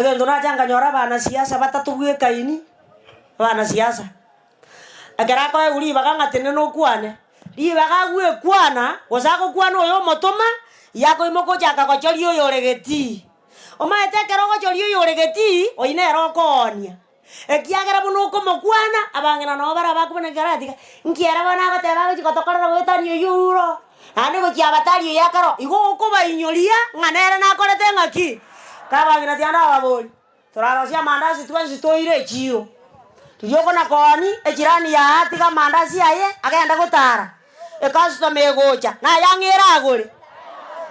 Egento nacha nkanyora abanasiasa batato bwekaini, abanasiasa. Ekero akoegwa ribaga ng'a tenena okwane, ribaga agwekwana, gose agokwana oyo omotoma, yakoimoka ochaka gochoria oyore getii. Omanyete ekero ogochoria oyore getii, oyio nere okoonia. Ekiagera buna okomokwana, abang'ina nabo bare abakobuna ekero atiga, nki ere bono agoteba agochia gotokorera goetania oyio orure oo, naende gochia abatari oyo akare oo, igo okobainyoria ng'a nere nakorete ng'aki? Kabang'ina tiga nababorie, torarosie amandasi twensi toire echiiro, riria okona koonia echirani yaye atige amandasi aye agende gotara, Ecustomer egocha, naye ang'e eragore.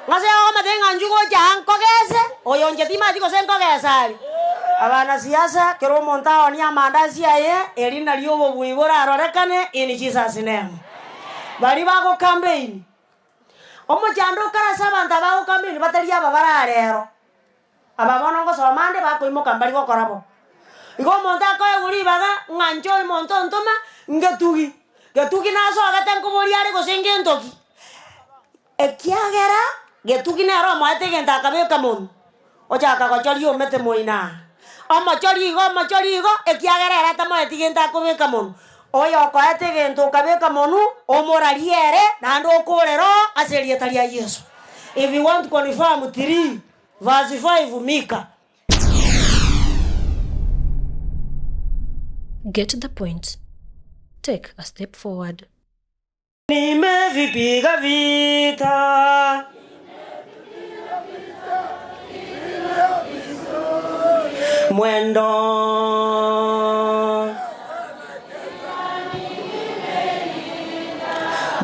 Ng'ase okomotebia ng'a inchuo gocha aa nkogese, oyo inche timanyeti gose nkogesa are. Abanasiasa, kera omonto aonie amandasi aye, eri nario obobui borarorekane in Jesus name. Baria bago campaign, omochando okare ase abanto aba bago campaign batari aba bare aa rero. Aba bono ngosoma ande bakoimoka mbari gokora bo. Igo omonto akoegwa ribaga ng'a inche omonto ontoma ngetugi, getugi nasogete nkoboria are gose ngento ki? Ekiagera getugi nere omoete egento akabeka monwe, ochaka gochoria omete moino aa. Omochoria igo omochoria igo, ekiagera ere atamoeti gento akobeka monwe. Oyo okoete egento okabeka monwe, omorarie ere, naende okorere oo ase erieta ria Yeso. If you want confirm 3 Verse 5 Mika. Get the point. Take a step forward. Nimevipiga vita. Mwendo.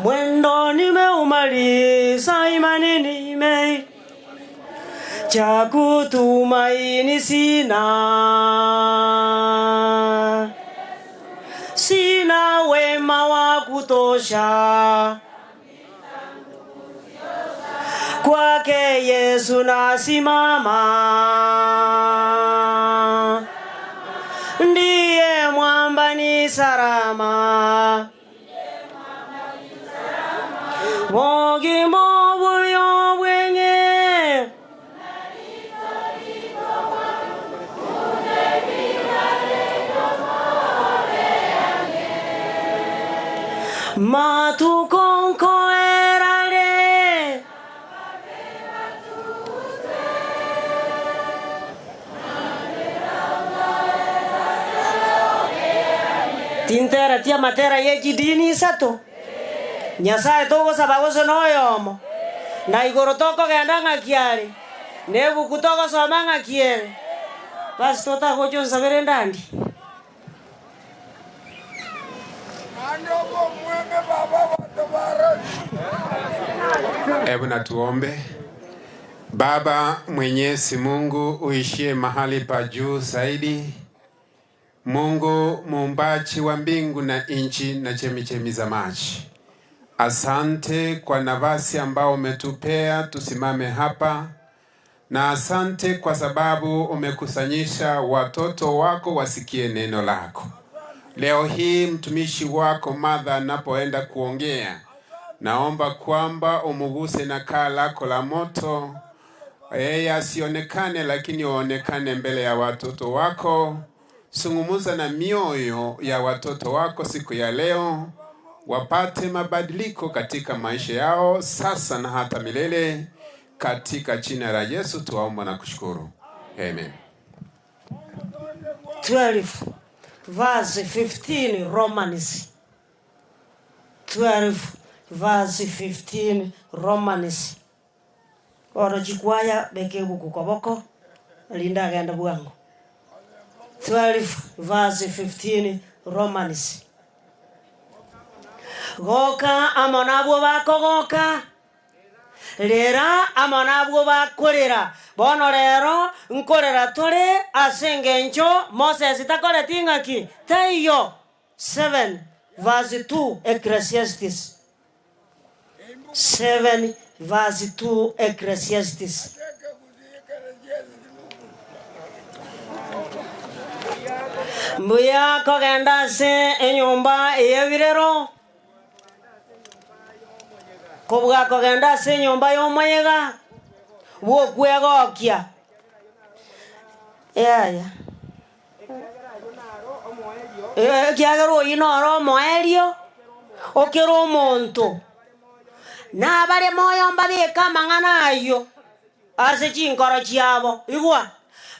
Mwendo nimeumaliza, imani nime Cha kutumaini sina, sina wema wa kutosha, kwake Yesu nasimama, ndiye mwamba ni salama. Bogima obuya obweng'e. Matuko nkoerare. Tintereti amatera ye chidini isato, Nyasae togosaba gose noyomo, na igoro tokogenda ng'aki are, na ebuku togosoma ng'aki ere. Basi totagocha onsabere endandi. Hebu na tuombe. Baba Mwenyezi Mungu uishie mahali pa juu zaidi, Mungu muumbaji wa mbingu na nchi na chemichemi za maji, asante kwa nafasi ambao umetupea tusimame hapa, na asante kwa sababu umekusanyisha watoto wako wasikie neno lako. Leo hii mtumishi wako Martha anapoenda kuongea, naomba kwamba umuguse na kaa lako la moto, yeye asionekane, lakini uonekane mbele ya watoto wako. Zungumza na mioyo ya watoto wako siku ya leo, wapate mabadiliko katika maisha yao sasa na hata milele. Katika jina la Yesu tuwaomba na kushukuru, amen. 12 verse 15 Romans 12 verse 15 Romans Bono chikwaya beka ebuku koboko erinde agende bwango 12 verse 15 Romans Goka amo nabwo bakogoka Rera amo nabwo bakorera. Bono rero nkorera tore ase engencho Moses takoreti ng'aki? Taiyo. 7 verse 2 Ecclesiastes 7 verse 2 Ecclesiastes. Mbuya kogenda ase enyomba y'ebirero. Kobua kogenda ase enyomba y'omoyega bw'okwegokia. Yaya. Ekiagera oyio noro omoerio o kera omonto, na abare moyo mbabeke amang'ana ayio ase chinkoro chiabo. Igwa,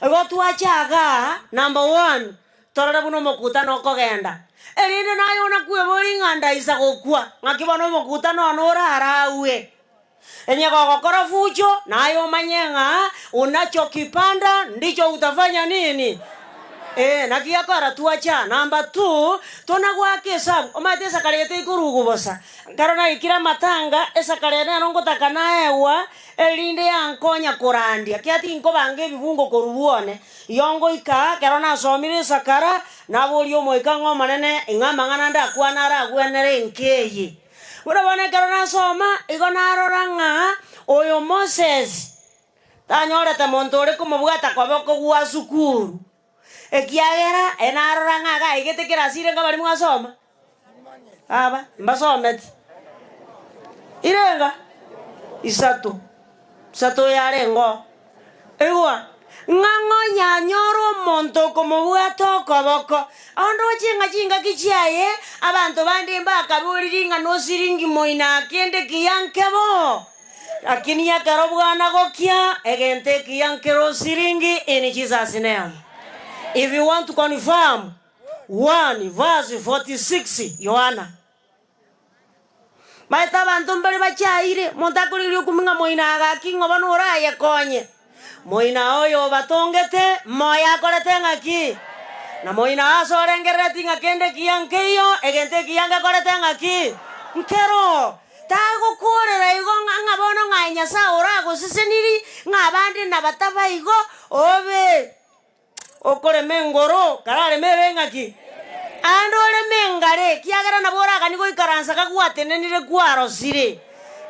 igo twacha igaa, number one, torore buna omokutano okogenda, erinde naye onakweborie ng'a ndaisa gokwa, ng'aki bono omokutano one oraraue. Onye gogokora fujo, naye omanye ng'a unachokipanda ndicho utafanya nini? Ee, naki gekogera twacha. Number two, tona goaka esabu. Omanyete esakara eye teikorugu bosa. Ekero naikire amatanga, esakara eye nero ngotaka naegwa, erinde yankonya korandia. Ekiagera tinkobanga ebibungo korwa bwone. Igo ngoika aa, ekero nasomire esakara, naboria Omoika ng'a Omonene, ing'a amang'ana ndakwane aragwenere enka eye. Buna bono ekero nasoma, igo narora ng'a oyo Moses tanyorete monto ore komobwata koboko gwa sukuru, ekiagera ere narora ng'a iga aigete kerasi ire nkabaria mwasoma? Aba mbasometi. Irenga? Isato. Isato oyo arenge oo. Igwa, ng'a ng'onye anyore omonto okomobwata okoboko. Onde oche ng'a chingaki chiaye, abanto bande mbakaboriri ng'a nosiringi moino kende kiya nkebo. Lakini ekero bwana gokia, egento ekiya nkere osiringi in Jesus name. If you want to confirm, 1 verse 46 Yohana. Maete abanto mbare bachaire, omonto akorigereria okumia ng'a moino agaki ng'a bono orayekonye. Moino oyo obatongete, moyo akorete ng'aki? Na moino ase orengerereti ng'a kende kiya nkeiyo, egento ekiya ngekorete ng'aki? Nkero. Tagokorera igo ng'a ng'a bono ng'a aye Nyasae oragoseseniri, ng'a abande nabataba igo, obe. Okorema engoro, karareme ere ng'aki? Aande oreme engare, ekiagera nabo oraganie goikaransa kagwatenenire kwarosire.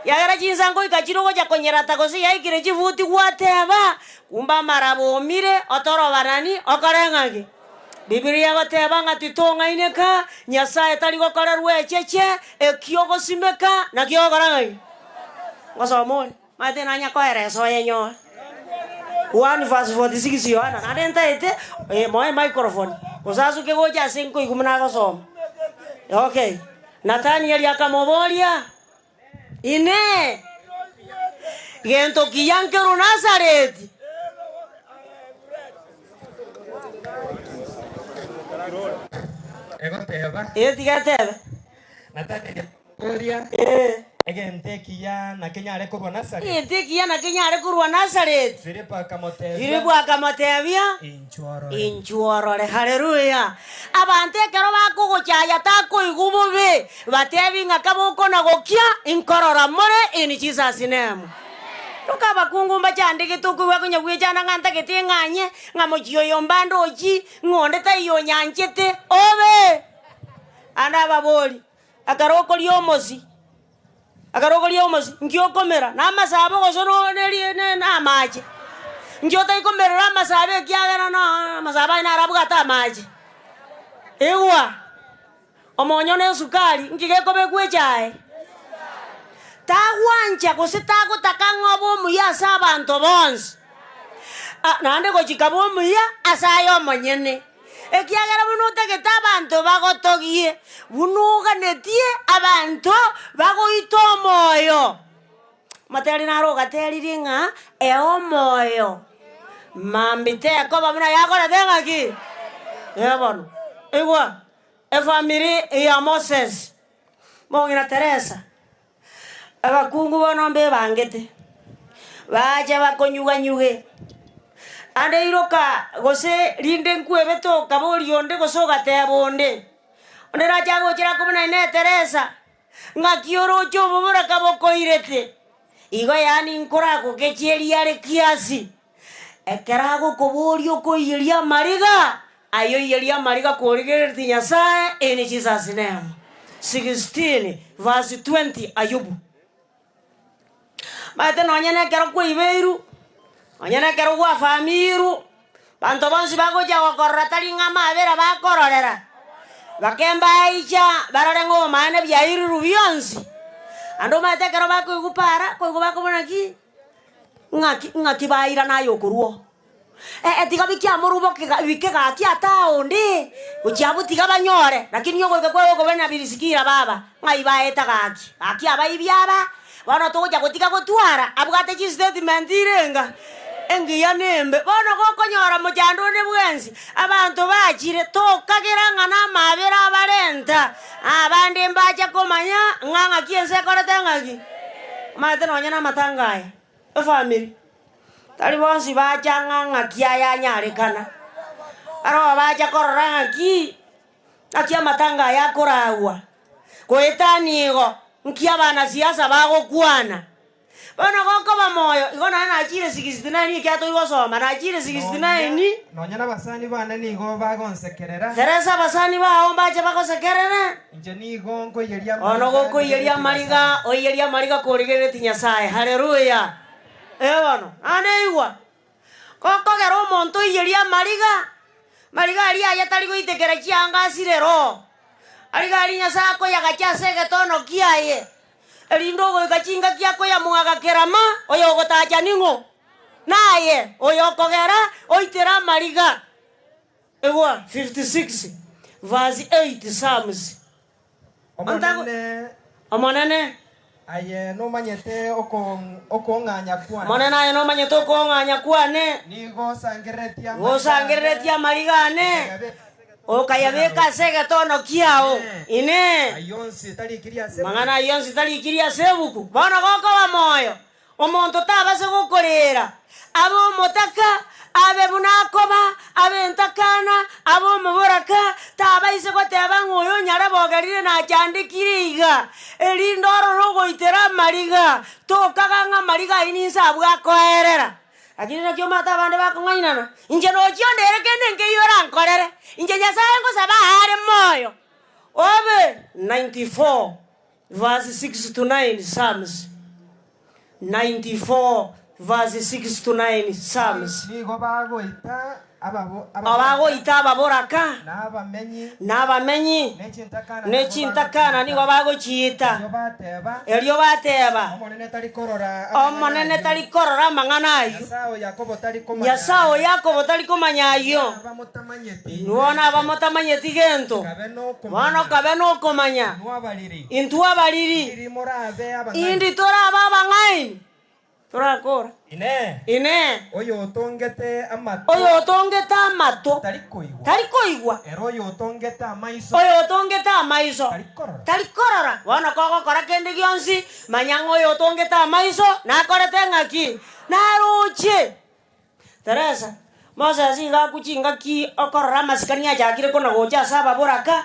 Ekiagera chinsa ngoika chire ogocha konyerata gose yaikire chifuti gwateba, kumbe amaraba omire, otorobanani, okore ng'aki? Bibilia egoteba ng'a titong'aineka, Nyasae tari gokorerwa echeche, ekio ogosimeka nakio ogokora ng'aki? Ngosoma ore. Omanyete nanya koeresa oyenyore. 1 verse 46 Yohana, naende ntaete eh, moe microphone, gose asuke gocha ase nkoigwa buna agosoma. Okay. Nathanieli akamoboria, Inee! Gento kiya nkerwa Nazareti? Egoteba. Ee, tiga etebe. Nathanieli Koria, Ee. Egento ekiya nakenyare korwa Nazareti? Egento ekiya nakenyare korwa Nazareti? Filipo akamotebia, Filipo akamotebia, Inchuo orore. Inchuo orore. Haleluya! Abanto ekero bakogochaya takoigwa bobe, batebi ng'a kabokona gokia, inkorora more in Jesus name. Toka abakungu mbachandegete okoigwa konya gwechanda ng'a ntagete ng'anye, ng'a mochie oyo mbande ochi, ng'a onde taiyo onyanchete, obe! Ande ababori, Akarokoria omosi, akarokoria omosi, nki okomera? Namasabo gose no neri ne namache? Nki otaikomerera amasabo ekiagera no amasabo aye narabwate amache? Igwa, omonyo na esukari, nki gekobekwa echae? Tagwancha gose tagotaka ng'a obe omuya ase abanto bonsi, ah naende gochia kaba omuya ase aye omonyene. Ekiagera buna otagete abanto bagotogie, buna oganetie abanto bagoite omoyo. Omoteri naro ogateririe ng'a ee omoyo, mambia tekoba buna yakorete ng'aki? Ee bono, igwa, efamiri ya Moses, mong'ina Teresa, Abakungu bono mbebangete, baacha bakonyuga-nyuge. Ande iroka gose rinde nkwebete okaboria onde gose ogateba onde, onde nache agochera akobuna inee Teresa, ng'aki oroche oboboraka bokoirete? Igo yaani nkoragokechi eriare kiasi. Ekero agokoboria okoiyeria amariga, aye oiyerie amariga korigereretie Nyasae in Jesus name. 16 verse 20 Ayubu. Maete nonye nekero kwaibeirwe, nonye nekero gwafamiirwe, banto bonsi bagocha gokorora tari ng'a amabera bakororera, bakembaicha barore ng'a obomaene biairirwe bionsi. Ande omanyete ekero bakoigwa para, koigwa bakobuna ki? Ng'aki, ng'aki bairana aye okorua oo? Eh, eh, tiga bikiamorwa bokega bike gaki ata onde, gochia abwo tiga banyore, lakini ogoika kwaye okobana birisikira baba, ng'ai baeta gaki, gaki abaibi aba, bono togocha gotiga gotwara, abwate chistatement irenga, engiya na embe. Bono gokonyora mochando onde bwensi, abanto bachire, tokagera ng'a namabera abarenta, abande mbacha komanya ng'a ng'aki ense ekorete ng'aki. Omanyete nonye na amatanga aya, efamiri. Tari bonsi bacha ng'a ng'aki aya anyarekana, barabwo bacha korora ng'aki, ng'aki amatanga aya akoragwa, goetania igo, nki abanasiasa bagokwana. Bono gokoba moyo, igo naye nachire 69 ekiagera toigosoma, nachire 69. Nonya nabasani bane nigo bagonsekerera. Teresa abasani bao mbache bagosekerere. Inche nigo nkoiyeria Bono amariga gokoiyeria ndegereti amariga, Nyasae. oiyerie amariga korigereretie Nyasae. Haleluya! Ee bono, naende igwa, gokogera omonto oiyerie amariga, amariga aria aye tari goitekera chianga asire roho, ariga aria Nyasae akoyagacha ase egetono kiaye, erinde ogoika chingaki akoyamwaga kerama, oyogotacha ning'o? Naye, oyokogera oitere amariga. Igwa, 56 verse 8 Psalms. Omonene. Omonene. Aye nomanyete okong'anya kwane. Omonene, aye nomanyete okong'anya kwane. Nigo osangereretie amariga Nigo osangereretie amariga ane, okayabeka ase egetono kiao. Inee! Amang'ana ayio onsi tarikiri ase ebuku? Bono gokoba moyo, Omonto tabase gokoreera, abe omotaka, abe buna akoba, abe entakana, abe omoboraka, tabaise goteba ng'a oyo onyare bogerire nachandekire iga, erinde orore ogoitera amariga, tokaga ng'a amariga ayio ninse abwo akoerera. Lakini naki omanyete abande bakong'ainana, Inche nochia ondere kende nkeiyo orankorere, inche Nyasae ngosaba aare moyo. Obe 94. Verse 6 to 9 Psalms 94 verse 6 to 9 Psalms. Nigo bagoita Abagoita ababoraka, na abamenyi, na abamenyi, ne chintakana ne chintakana nigo bagochiita. Erio bateba, Erio bateba, Omonene tari korora Omonene tari korora amang'ana ayio, Nyasae o Yakobo tari komanya Nyasae o Yakobo tari komanya ayio. Abamotamanyeti Inwe nabamotamanyeti gento, Kabe nokomanya. bono kabe nokomanya. Inwe abariri. Intwe abariri. Indi morabe abang'aini. Indi torabe abang'aini. Torakora. Inee! Inee! Oyotongete amato. Oyotongete amato. Tari koigwa. Tari koigwa. Ere oyotongete amaiso. Oyotongete amaiso. Tari korora. Tari korora. Bono kogokora kende gionsi, manya ng'a oyotongete amaiso nakorete ng'aki? Naroche. Teresa, Moses iga akwa chingaki okorora amasikani achakire kona gocha ase ababoraka,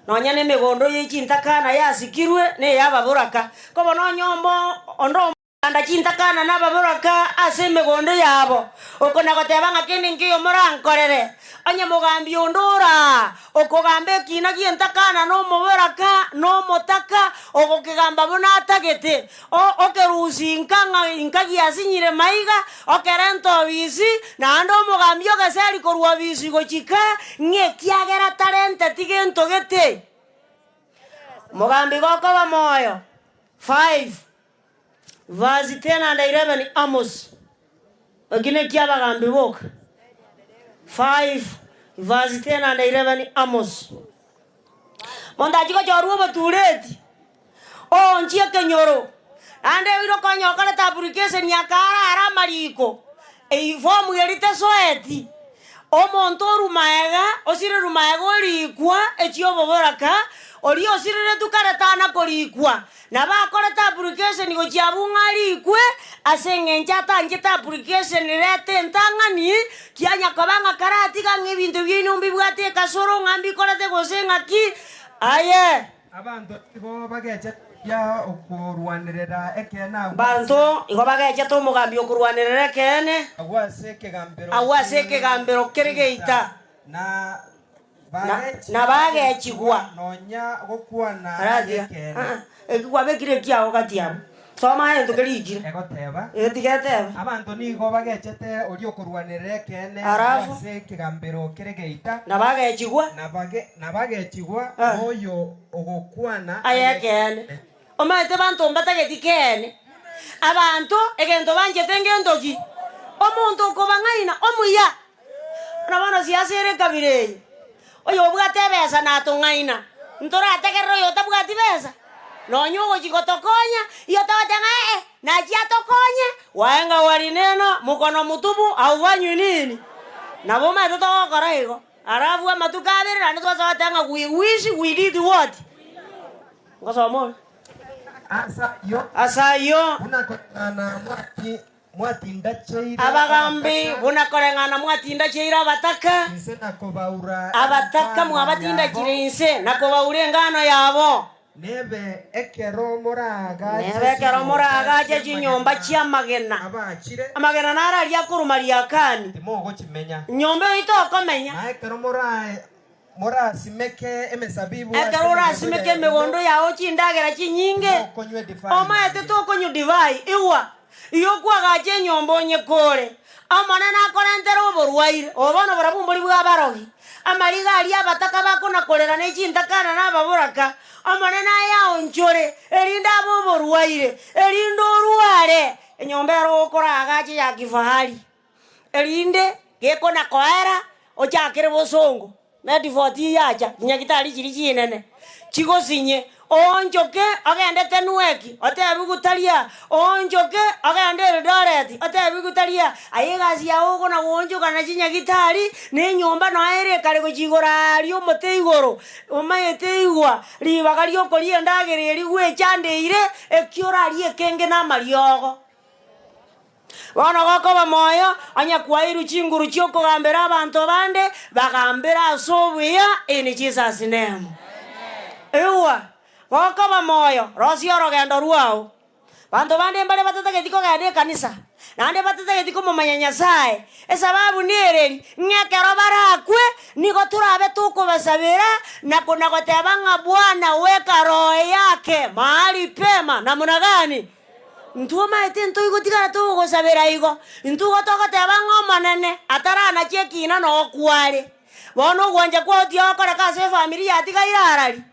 nonya nemegondo ye chintakana yasikirwe neya ababoraka. Ko bono onye omo onde omoganda chintakana na ababoraka ase emegondo yabo, oko nagoteba ng'a kende nkeiyo morankorere, onye mogambi onde ore aa, okogamba ekiina gi'entakana na omoboraka na omotaka, ogokegamba buna atagete, O okerusia inka ng'a inka giasinyire maiga, okerenta obisi, naende omogambi ogeseri korwa obisi gochika, ng'a ekiagera tarenteti gento gete. Omogambi gokoba moyo, 5 verse 10 and 11 Amos, eki nekia abagambi boka, 5 verse 10 and 11 Amos. Monto achie gochorwa obotureti. Oonchie ekenyoro, naende oire okonya okorete application akaara are amariko, eform eria tesoeti, omonto orwa maega, osirerwe maega orikwa echia oboboraka, oria osireretwe kare tana korikwa, nabo akorete application gochia abwo ng'a arikwe, ase eng'encho atanchete application reta entang'ani, kianya koba ng'a karatiga ng'a ebinto biaino mbibwate ekasoro ng'a mbikorete gose ng'aki, aye. Abanto nigo bagechete oria okorwanerera ekeene agwo ase. Abanto igo bagechete omogambi okorwanerera ekeene. Agwo ase ekegambero Agwo ase ekegambero kere geita. Na Na bagechigwa. Nonya gokwana Aratiga, ekeene. Ah, eki kwabekire ekiao gati abwo. Soma egento kerikire. Egoteba. Eh, tiga etebe. Abanto nigo bagechete oria okorwanerera ekeene Alafu. ase ekegambero kere geita. Na bagechigwa. Na bage, na bagechigwa Ah. noyo ogokwana Aye ekeene. Omanyete banto mbatageti keene. Abanto egento banchete ngento ki? Omonto okobang'aina omuya. Buna bono siasa ere ekabira eye, oyobwate ebesa natong'aina, ntorategerere oyotabwati besa? Nonya ogochia gotokonya, igo togoteba ng'a ee, nachia atokonye, wahenga warinena, mokono motupu haufanywi nini? Nabo omanyete togokora igo. Alafu amatuko abere naende twacha goteba ng'a we wish we did what? Ngosoma ore? Ase ayio, Ase ayio, buna koreng'ana mwati Mwatindacheire Abagambi, abataka. buna koreng'ana mwatindacheire abataka. Inse na kobaura Abataka engano yabo. mwabatindachire inse, na kobaura engano yabo. Nebe ekero moraagache Nebe ekero chinyomba moraagache chinyomba chi'amagena chi'amagena. abaachire. Amagena naro aria akoruma riakani. Timogochimenya. Nyomba eyio tokomenya. Na ekero Morasimeke emesabibu ase Ekero emegondo orasimeke yaino, emegondo yao chindagera chinyinge, timokonywa edivai omaete naende. tokonywa divai. Igwa, igo okwagacha enyomba onyekore, Omonene akorentere oborwaire, obo bono borabwo mbori bw'abarogi, amariga aria abataka bakona-korera ne chintakana na ababoraka, Omonene ayaonchore, erinde abe oborwaire, erinde orware. Enyomba ero okoraagache ya kifahari. Erinde gekona koera ochakere bosongo, Medford yacha, chinyagitari chiria chinene chigosinye, oonchoke ogende Tenwek otebiwe taria, oonchoke ogende Eldoret otebiwe taria, aye egasi yago okona goonchoka na chinyagitari, na enyomba noe ere ekare gochia igoro aaria omote igoro, omanyete igwa ribaga riokoria endagera eria gwechandeire, ekio orarie ekenge na amariogo. Bono gokoba moyo, onye kwaeirwe chinguru chi'okogambera abanto bande, bagambere ase obuya in Jesus name. Igwa, gokoba moyo, rosia orogendo rwao. Banto bande mbare batatageti kogenda ekanisa, naende batatageti komomanya Nyasae. Esababu nereri, ng'a ekero barakwe, nigo torabe tokobasabera na kona goteba ng'a Bwana weka roho yake mahali pema namna gani? Intwe omanyete ntoigotigara togogosabera igo, intwe igo togoteba ng'a Omonene ataranache ekiina nokware. Bono ogwancha kwao tigokoreka ase efamiri yatigaire arari?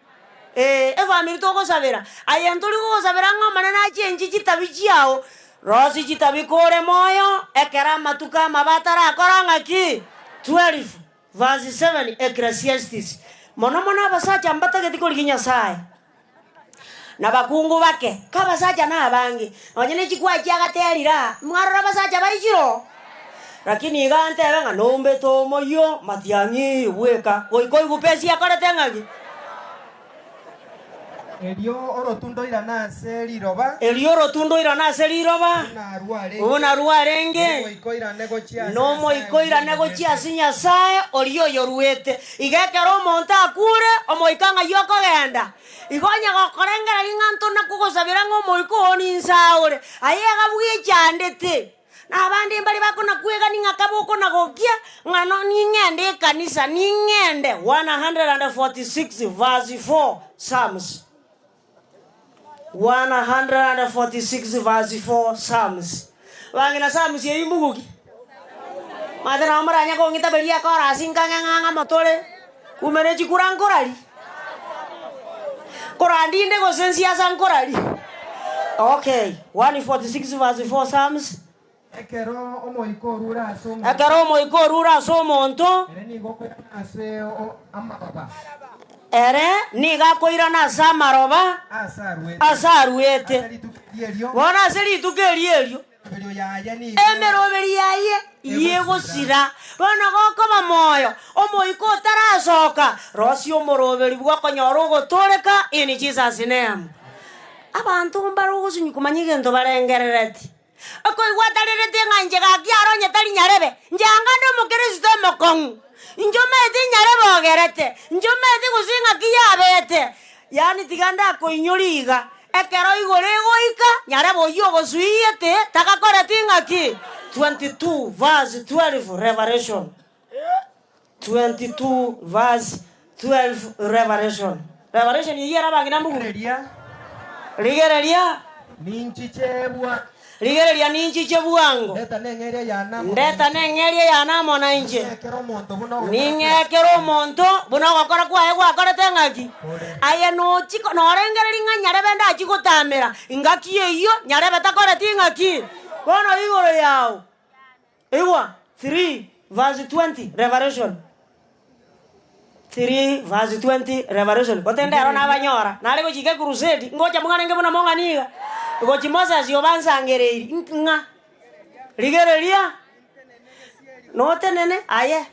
Ee, efamiri togosabera. Aye ntori gogosabera ng'a Omonene achenchie chitabi chiao, rosia chitabi kore moyo, ekero amatuko amabe atarakora ng'aki? 12 verse 7 Ecclesiastes. Mono mono abasacha mbatageti korigia Nyasaye. Nabakungu bake, ko abasacha nabange, nonye ne chikwaya chiagaterire aa, mwarora abasacha baichire oo? Lakini iga ntebe ng'a nombete omoyio matiang'i bweka, goika oigwe pesi ekorete ng'aki? Erio orotundo oirane ase riroba. Erio orotundo oirane ase riroba, Buna rwarenge. buna rwarenge. Nomoika oirane gochia ase Nomoika Nyasae oirane oria gochia oyoruete. ase Nyasae oria oyoruete. Iga ekero omonto akure, omoika ng'ai okogenda? Igo onye gokorengereria ng'a ntona kogosabera ng'a omoika oo ninse aore, aye iga bwechandete. Na abande mbare bakona-kwegania ng'a kabe okona-gokia, ng'a no ning'ende ekanisa, ning'ende. 146 verse 4, Psalms. 146 verse 4, Psalms. Bang'ina Psalms eyio mbuguki? Omanyete nabo moranye kong'itaberia ekorasi nkang'e ng'a ng'a motore, kumbe ne chikura nkorari. Korandinde gose nsiasa nkorari. Okay, 146 verse 4 Psalms. Ekero omoika orure ase omonto. Ekero omoika orure ase omonto. Ere nigo okoirana ase amaroba. Ere nigo akoirana ase amaroba. Ase aruete. Ase aruete. Ase rituko erio erio. Bono ase rituko erio erio. Emeroberio yaye nigo. Emeroberi yaye yegosira. Bono gokoba moyo, omoika otarasoka, rosia omoroberi bw'okonyora ogotooreka in Jesus name. Abanto mbare ogosunywa komanya egento barengerereti. Okoigwa atarerete ng'a inche gaki aro onye tari nyarebe, inche anga nde omokristo omokong'u, inche omanyete nyarebe ogerete, inche omanyete gose ng'aki yabete, yaani tiga ndakoinyore iga, ekero igoro egoika, nyarebe oyio ogosuiyete tagakoreti ng'aki? 22 verse 12 Revelation 22 verse 12 Revelation Revelation eyio ere abang'ina mbugu. Rigereria. Rigereria. Ninchiche bwango. Rigereria ninchiche bwango. Ndeta neng'eria yane amo Ndeta nainche. neng'eria yane amo nainche. Ning'ekere omonto buna ogokora Ning'ekere omonto buna ogokora kwaye gwakorete ng'aki? Kore. Aye nochi norengereria ng'a nyarebe ndachi gotamera, ingaki eyio nyarebe takoreti ng'aki? Bono igoro yao. Igwa, 3 verse 20 Revelation. 3 verse 20 Revelation. Gotende ero nabanyora, nare gochika ecrusade, ngocha mwarenge buna mong'ani iga, gochi Moses obansangereiri, ng'a rigereria, notenene aye,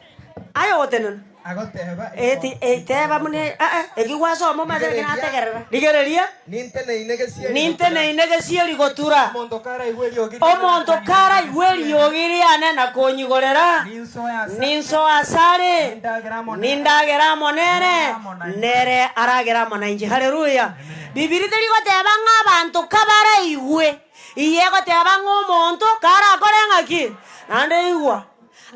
aye ogotenena. Agoteba Eti, igo. teba buna eh eh, eki gwasoma omanyete naki nategerera. Rigereria. Ninteneine gesieri gotura. Ninteneine gesieri gotura. Omonto karaigwe eriogi riane na Omonto konyigorera karaigwe eriogi riane na konyigorera, Ninsoe ase ninsoe asare, Nindagere amo nere. nindagere amo nere, Nere amo nainche. nere aragere amo nainche. Haleluya! Bibilia teri goteba ng'a abanto kabaraigwe, iye egoteba ng'a omonto karakore ng'aki? Naende igwa.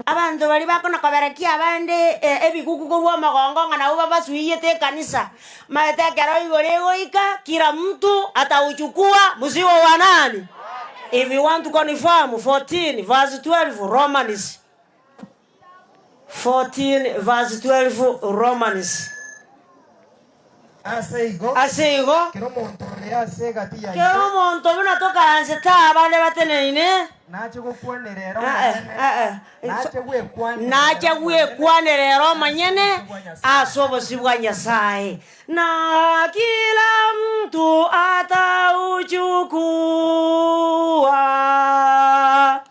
Abanto baria bakona-koberekia abande ebiguku korwa omogongo ng'a nabwo babasuiyete ekanisa, maete ekero igoro egoika, kila mtu atauchukua mzigo wa nani? If you want to confirm 14 verse 12 Romans 14 verse 12 Romans. Ase igo, Ase igo, kera omonto ore ase egati yaito kera omonto buna tokaanchete abande bateneine, nache gokwanera ere eh, omonyene, eh, eh, nache gwekwanera nache ere omonyene gwekwanera ere omonyene ase ase obosio bwa Nyasae. obosio bwa Nyasae. Na kila mtu atauchukua.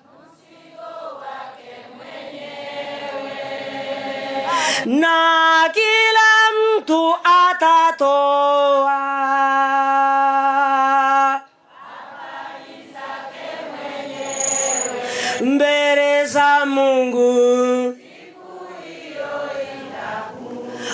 Na kila mtu atatoa. Mbele za Mungu.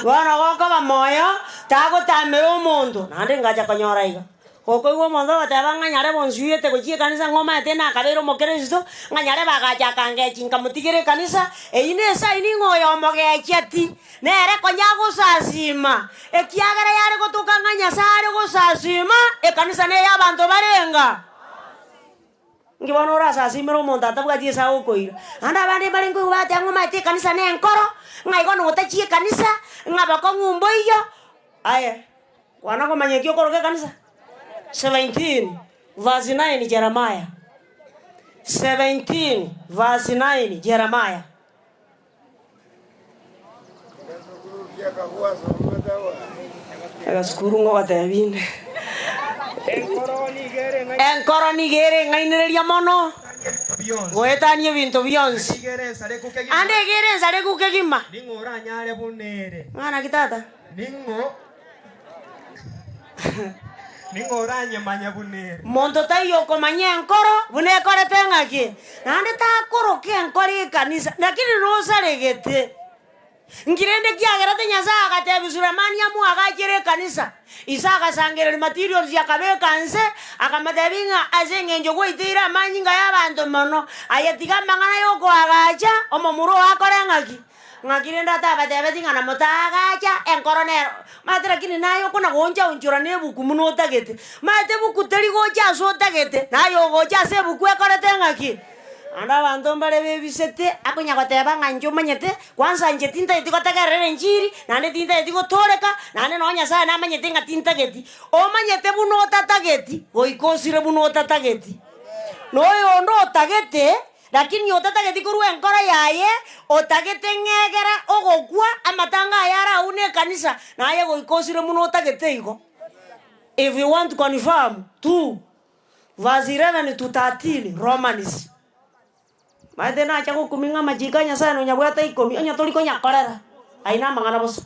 Bono gokoba moyo, tagotamera omonto, naende ngacha konyora iga. Gokoigwa omonto ogoteba ng'a nyare bonsuiete gochia ekanisa ng'a omanyete nakabeire omokristo, ng'a nyare bagacha akangechi nkamotigera ekanisa, eyio nesaini ng'a oyo omogecheti, nere konya agosasima, ekiagera yare gotoka ng'a Nyasae are gosasima, ekanisa neye abanto barenga. Inki bono orasasimere omonto atabwati ase agokoira? Naende abande mbare nkoigwa bagoteba ng'a omanyete ekanisa nenkoro, ng'a igo notachia ekanisa, ng'a bokong'u mboiyo, aye. Kwana komanya eki okoroka ekanisa? 17 verse 9 Jeremiah 17 verse 9 Jeremiah. Egesukuru ngogotebia inde. Enkoro nigo ere eng'ainereria mono goetania ebinto bionsi. Ande iga ere ensareku kegima. Ng'a naki tata? Ning'o ning'o oranyemanye buna ere? Monto taiyo okomanya enkoro buna ekorete ng'aki, naende takoroka enkoro ekanisa, lakini nosaregete. Nki rende kiagerete Nyasae agatebia Sulemani amoagachere ekanisa? Ise agasangereria materials akabeka nse, akamotebia ng'a ase eng'encho gwaiteire amanyinga y'abanto mono, aye tiga amang'ana y'okoagacha, omomura oo akore ng'aki? Ng'aki rende atabatebeti ng'a namotaagacha enkoro nero? Omanyete lakini naye okona goonchaonchora na ebuku buna otagete. Omanyete ebuku teri gocha ase otagete, naye ogocha ase ebuku ekorete ng'aki? Naende abanto mbare bebisete akonya goteba ng'a inche omanyete, kwanza inche tintageti gotegerera enchiri, naende tintageti gotooreka, naende nonye Nyasaye namanyete ng'a tintageti. Omanyete buna otatageti, goika osire buna otatageti. Na oyonde otagete. Lakini otatageti korwa enkoro yaye, otagete ng'egera ogokwa, amatanga aye araune ekanisa, naye goika osire buna otagete igo. If you want to confirm, 2 verse 11 to 13, Romans. Maete nacha gokumia ng'a amachiko a Nyasaye nonyabwate ikomi, onye tori konyakorera, ayio namang'ana bosa.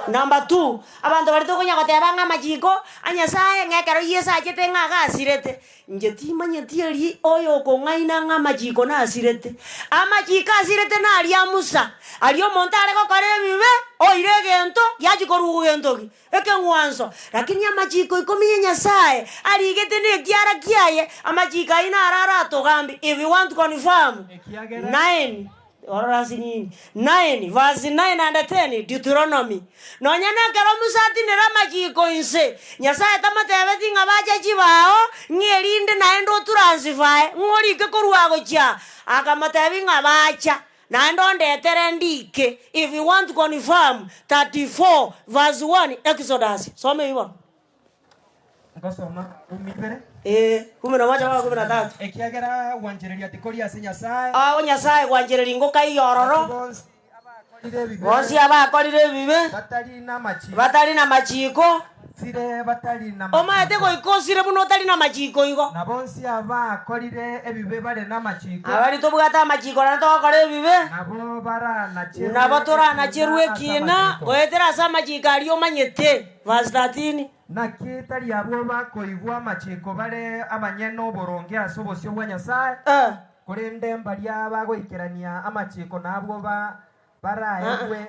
Number two, abanto baria tokonya goteba ng'a amachiko a Nyasaye ng'a ekero Yeso achete ng'a iga asirete, inche timanyeti eria oyo okong'aina ng'a amachiko nasirete. Amachiko asirete naria a Musa, aria omonto are gokora ebibe, oira egento, giachia korwa gento ki? Ekeng'wanso. Lakini amachiko ikomi ya Nyasaye arigete na ekiara kiaye, amachiko ayio naro aratogambe, if you want to confirm, Ekiagera nine. Orore ase nini? 9 verse 9 and 10, Deuteronomy. Nonya nekero Musa atinire amachiko inse, Nyasae tamotebeti ng'a bache chibao, ng'a erinde naende oturansifae, ng'a orike korwa gochia. Akamotebia ng'a bacha, naende ondetere ndike. If you want to confirm, 34 verse 1 Exodus. Soma eyio bono. Ngosoma Rumi ibere. Ee, kumi na moja mpaka kumi na tatu. Ekiagera gwanchereria tikori ase Nyasae. Ao Nyasae gwanchereria ngokaiyo ororo. Naki bonsi abakorire ebibe. Bonsi abakorire ebibe. Batari namachiko. Batari namachiko. Basire batari namachiko. Omanyete goika osire buna otari namachiko igo. Na bonsi abakorire ebibe bare namachiko. Abari tobwate amachiko naende togokora ebibe. Nabo baranacherwe Nabo toranacherwe ekiina ase ekiina amachiko. goetera ase amachiko aria omanyete. Verse 13. Naki tari abwo bakoigwa amachiko bare abanyene oboronge ase obosio bwa Nyasae, korende mbaria bagoikerania amachiko nabwo baraegwe.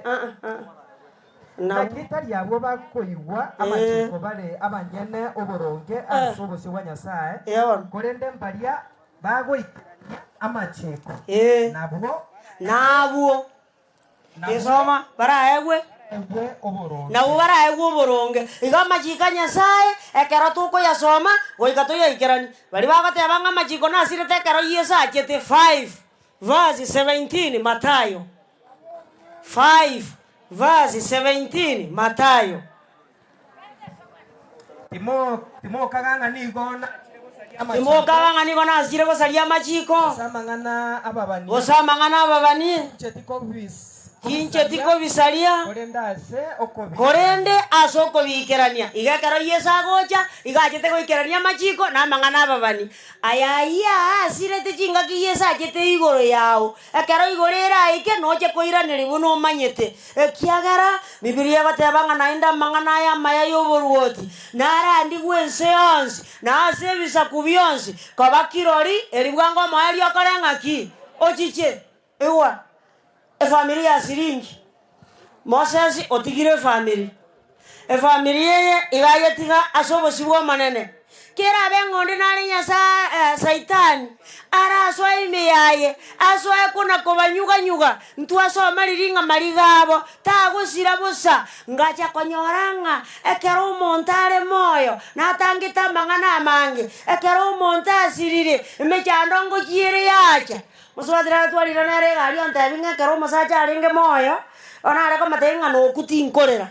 Naki tari abwo bakoigwa amachiko bare abanyene oboronge ase obosio bwa Nyasae, korende mbaria bagoikerania amachiko nabwo. Nabwo Gesoma, baraegwe, nabwo baraegwe oboronge. Igo amachiko a Nyasae, ekero tokoyasoma, goika toyaikeranie. Baria bagoteba ng'a amachiko nasirete ekero Yeso achete 5 verse 17 Mathayo 5 verse 17 Mathayo. Timokaga ng'a nigo nachire gosaria amachiko. Timokaga ng'a nigo nachire gosaria amachiko. Gose amang'ana 'ababani. Gose amang'ana 'ababani. Tincheti Tincheti kobisaria. Korende ase okobiikerania. Korende ase okobiikerania. Igo ekero Yeso agocha, igo achete goikerania amachiko na amang'ana 'ababani. Aya ayio aasirete chingaki Yeso achete igoro yao. Ekero igoro eraike, noche koiraneria buna omanyete. Ekiagera Bibilia egoteba ng'a naende amang'ana aya amaya y'oboruoti narandigwe ense yonsi, na ase ebisaku bionsi, koba kirori, eri bwango omoerio okore ng'aki? Ochiche. Igwa, efamiri ya siringi. Moses otigire efamiri. Efamiri eye iga ayetiga ase obosio bw'Omonene. Kerabe ng'a onde nare Nyasae, Saitani, arasoe ime yaye, asoe kona-kobanyuga-nyuga, ntwasoma riria ng'a mariga abo tagosira bosa. Ngacha konyora ng'a ekero omonto are moyo, natangete amang'ana amange, ekero omonto asirire, emechando ngochia ere yacha. Mosubati nare twarire nere egari ontebie ng'a ekero omosacha arenge moyo, bono nare komotebia ng'a nokwo tinkorera.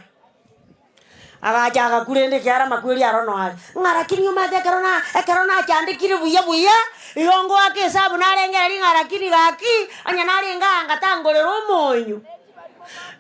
Agacha agakura rende ekiagera amakweri aro noyo are. Ng'a rakini omanyete ekero na ekero nachandekire buya buya, igo ngoaka esabu narengereria ng'a rakini gaki, onye narenge aa ngatangorera omonyo.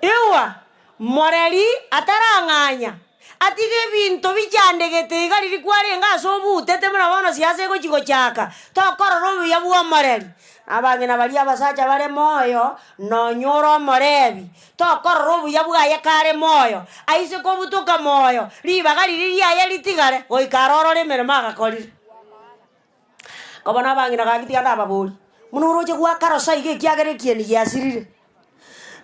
Igwa, moreri atarang'anya, atige ebinto bichandegete iga riria kwarenge ase obutete buna bono siasa egochi gochaka, tokorora obuya bwa omoreri. Abang'ina baria abasacha bare moyo, nonya ore omorebi, Tokorora obuya bwaye kare moyo, aise kobutoka moyo, ribaga riria riaye ritigare, goika arorore emeremo agakorire. Koba nabang'ina gaki tiga ndababorie, buna oroche gwakarosa iga ekiagera ekieni giasirire?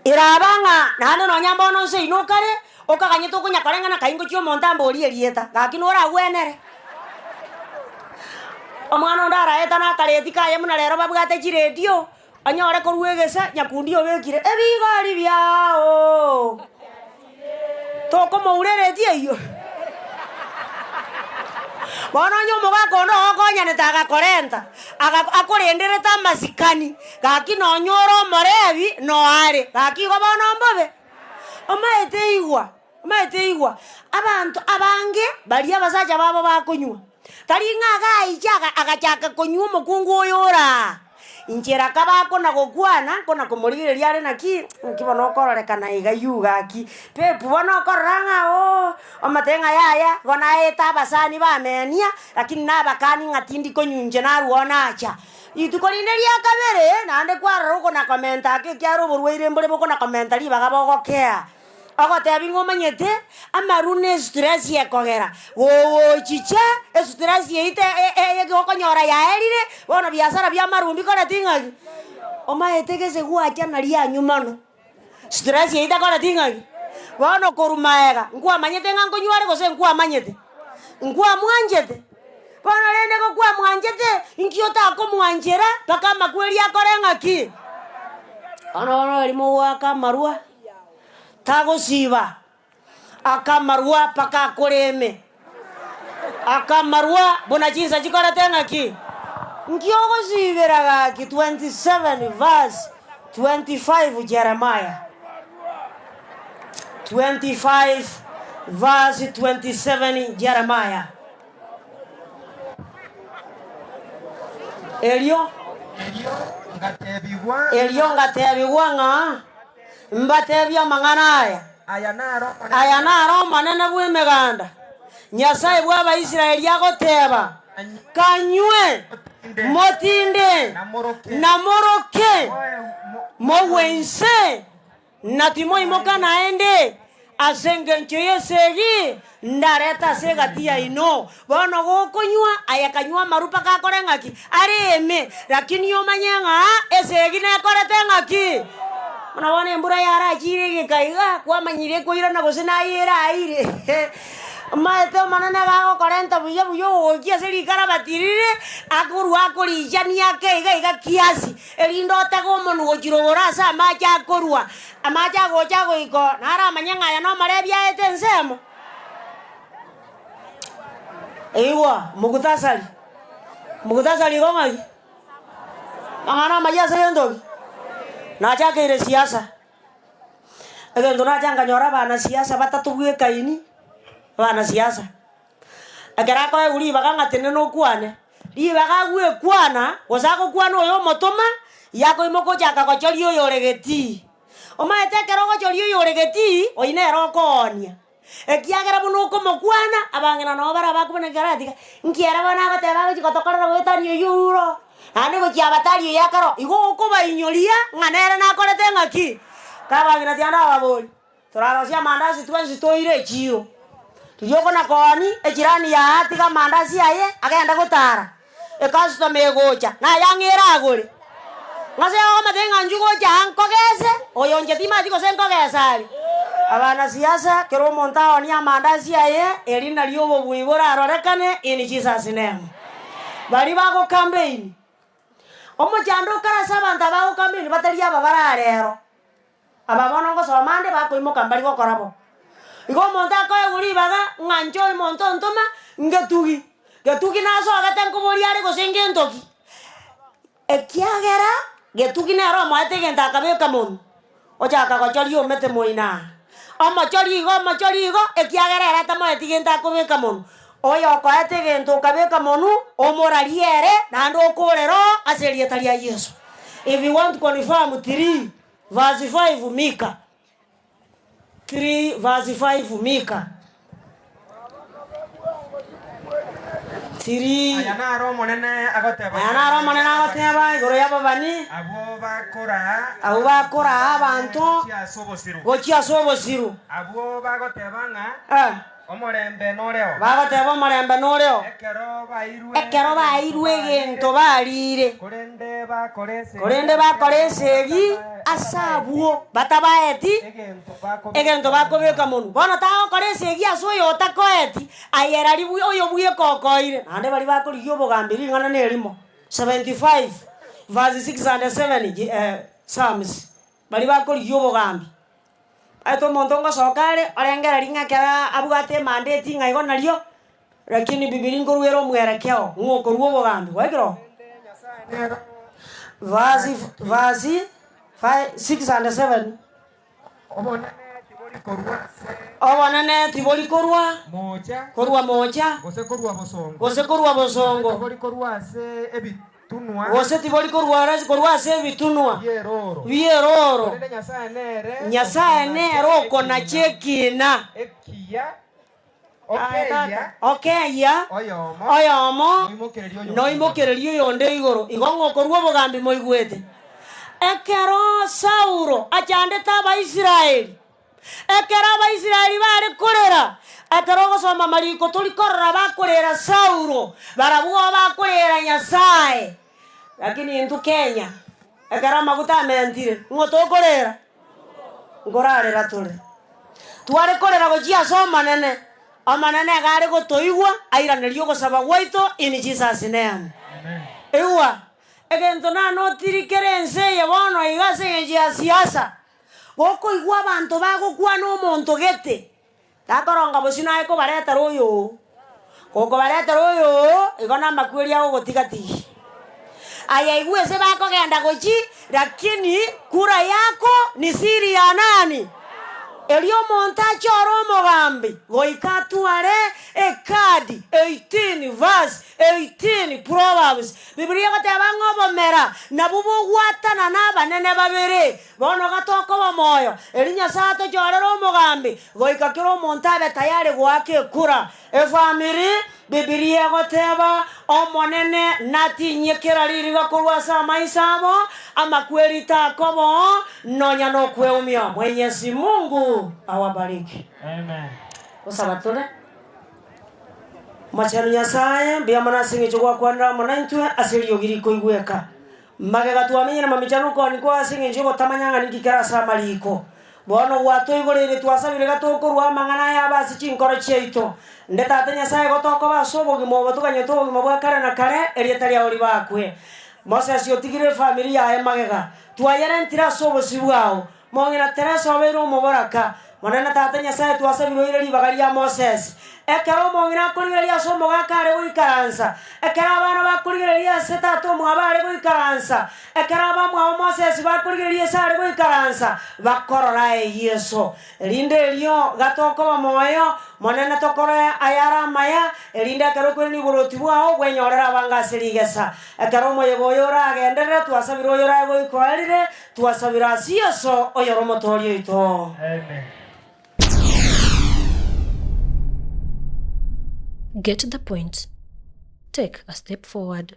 Eraba ng'a naende nonya mbono nse inwe okare, okaganyete okonya koreng'ana kai ngochia omonto amborie erieta, gaki noragwenere? Omwana onde araetane akareti kaye buna rero babwate chiredio, Onyore korwa egesa nyakundi obekire ebigori biao, tokomoureretie eyio. Bono onye omogaka onde ogokonyanete agakorenta, aga akorenderete amasikani, gaki nonya ore omorebi noare, gaki igo bono mbobe. Omaete igwa, omaete igwa, abanto abange baria abasacha babo bakonywa, tari ng'a agaiche aga agachaka konywa omokungu oyo ore aa. Inchera kabakona gokwana, nkona komorigereria are naki, naki bono okororekana iga you gaki, babe bono okorora ng'a ooh, omotebie ng'a yaya, igo naete abasani bamenia, lakini nabakani ng'a tindi konywa inche narwo nacha. Rituko rinde ria kabere, naende kwarora okona komenta ake ekiagera oborwaire mbore bokona komenta ribaga bogokea. Ogotebi ng'a omanyete, amarwa na estress ekogera, gogochicha estress eyio te e- e okonyora yaerire, bono biasara bia amarwa mbikoreti ng'aki? Omaete gese gwacha naria anywe mono, stress eyio takoreti ng'aki? Bono korwa maega, nkwamanyete ng'a nkonywa are gose nkwamanyete? Nkwamwanchete? Bono rende gokwamwanchete, inki otakomwanchera mpaka amakweri akore ng'aki? Bono bono erimo goaka amarwa. Tagosiba, akamarwa mpaka akoreme, akamarwa buna chinsa chikorete ng'aki? Nki ogosibera gaki 27 verse 25 Jeremiah 25 verse 27 Jeremiah. Erio. Erio ngatebigwa Erio ng'a. ngatebigwa ng'a mbatebie amang'ana aya. Aya naro Omonene. Aya naro Omonene bw'Emeganda, Nyasae bw'Abaisraeli agoteba, Kanywe, motinde, na moroke, mogwe inse, na timoimoka naende, ase engencho y'esegi ndarete ase egati yaino. Bono gokonywa, aye kanywa amaru mpaka akore ng'aki? Areme, lakini omanye ng'a esegi nekorete ng'aki? Buna bono embura yarachire egeka iga, kwamanyire ekoirana gose naye eraire. Omanyete Omonene iga agokorenta buya buya ogogokia ase rikarabati rire, akorwa akorichania ake iga iga kiasi, erinde otege omonwa gochia rogoro ase amache akorwa. Amache agocha agoika oo, naramanye ng'a aya nomorebi aete ensemo. Igwa, mugutasari, mugutasari igo ng'aki? Amang'ana amayia ase gento ki? Nachakeire siasa, egento nacha nkanyora abanasiasa batato bwekaini, abanasiasa. Ekero akoegwa ribaga ng'a tenena okwane, ribaga agwekwana, gose agokwana oyo omotoma, yakoimoka ochaka gochoria oyore getii. Omanyete ekero ogochoria oyore getii, oyio nere okoonia. Ekiagera buna okomokwana, abang'ina nabo bare abakobuna ekero atiga, nki ere bono agoteba agochia gotokorera goetania oyio orure oo, naende gochia abatari oyo akare oo, igo okobainyoria ng'a nere nakorete ng'aki? Kabang'ina tiga ndababori, torarosie amandasi twensi toire echiro, riria okona kooni echirani yaye atiga amandasi aye agende gotara, Ecustomer egocha, naye ang'e eragore. Ng'ase okomotebia ng'a inchuo gocha aa nkogese, oyo inche timanyeti gose nkogesa aria. Abanasiasa, kera omonto aonie amandasi aye, eri nario obobui borarorekane in Jesus name. Baria bago campaign, omochando okare ase abanto aba bago campaign batari aba bararero. Aba bono ngosoma ande bakoimoka mbari gokora bo. Igo omonto akoegwa ribaga ng'a inche omonto ontoma ngetugi, getugi nasogete nkoboria are gose ngento ki? Ekiagera getugi nere omoete egento akabeka monwe, ochaka gochoria omete moino aa. Omochoria igo omochoria igo, ekiagera ere atamoeti gento akobeka monwe. Oyo okoete egento okabeka monwe, omorarie ere, naende okorere oo ase erieta ria Yeso. If you want to confirm 3 verse 5 Mika 3 verse 5 Mika 3 Aya naro Omonene agoteba Aya naro Omonene agoteba igoro y'ababani Abwo bakoraa abwo bakoraa abanto gochia ase obosiru. gochia ase obosiru. Abwo bagoteba ng'a Eh. Omorembe noreo. Bagoteba omorembe noreo. Ekero bairwe Ekero bairwe egento bariire. Korende bakore esegi. Korende bakore esegi ase abwo batabaeti egento bakobeka monwe. Bono tagokora esegi ase oyo otakoeti, aye rari oyo bweka okoire. Naende baria bakorigia obogambi ring'ana nerimo. 75 verse 6 and 7 Psalms. Baria bakorigia obogambi. Aete omonto ngosoka are, orengereria ng'a ekero abwate emandeti ng'a igo nario, lakini bibilia nkoruera omwerekeo ng'a okorua obogambi gwaikire oo. Verse verse fi six and seven. Obonene tibori korwa korwa moocha, gose korwa bosongo, Gose tibori korwa ase ebitunwa bi'erooro. Nyasae nere okonacha ekiina. Okeyia oyomo noimokererie oyonde igoro. Igo ng'a okorua obogambi moigwete. Ekero Saulo achandete Abaisraeli, Ekero Abaisraeli bare korera, ekero ogosoma amariko tori korora bakorera Saulo, barabwo bakorera Nyasae. Lakini intwe Kenya, ekero amaguta amentire, ng'o tokorera? Nkorarera tore. Tware korera gochia ase Omonene, Omonene iga are gotoigwa, airanerie ogosaba gwaito in Jesus name. Igwa, egento nanotiri kere ense eye bono iga ase eng'encho ya siasa, Gokoigwa abanto bagokwana omonto gete, takoronga bosio naye kobaretera oyo oo. Gokobaretera oyo oo, igo namakweri agogotiga tigi. Aye igwa ase bakogenda gochia, lakini kura yako ni siri ya nani? Erio omonto achore omogambi goika atware ekadi 18 verse 18 Proverbs. Bibilia egoteba ng'a obomera nabwo bogwatana nabanene babere. Bono gatokoba moyo, erio Nyasae atochorere omogambi goika kera omonto abe tayari goaka ekura. Efamiri, Bibilia egoteba, Omonene natinyie kera ririga korwa ase amaiso abo, amakweri takoba oo, nonya nokweumia. Mwenyezi Mungu awabariki. Amen. Gosaba tore. Omochenu Nyasae, mbuya mono ase eng'encho gwakwanire amo naintwe ase eriogi rikoigweka. Magega twamenyire mamichano okoanikwa ase engencho y'ogotamanya ng'a ninki kere ase amariko. Bono gwatoigoreire twasabire iga tokorua amang'ana aya abe ase chinkoro chiaito. Nde Tata Nyasae igo tokoba ase obogima obo toganyete obogima bwa kare na kare, erieta riao ribakwe. Moses otigire efamiri yaye magega. Twayerentire ase obosio bwao. Mong'ina Teresa obeire omoboraka. Monene Tata Nyasae twasabire oire ribaga ria Moses. Ekero omong'ina akorigereria ase omogaka are goikaransa, ekero abana bakorigereria ase tata omwabo are goikaransa, ekero abamwabo Moses bakorigereria ase are goikaransa, bakorora aye Yeso. Erinde erio gatokoba moyo, Monene tokore ayare amaya, erinde ekero okoirania oboroti bwao bwenyorere abange ase rigesa. Ekero omoyega oyo oragenderere, twasabire oyorae goika oerire, Twasabire ase Yeso, oyore Omotooria oito. Amen. Get the point. Take a step forward.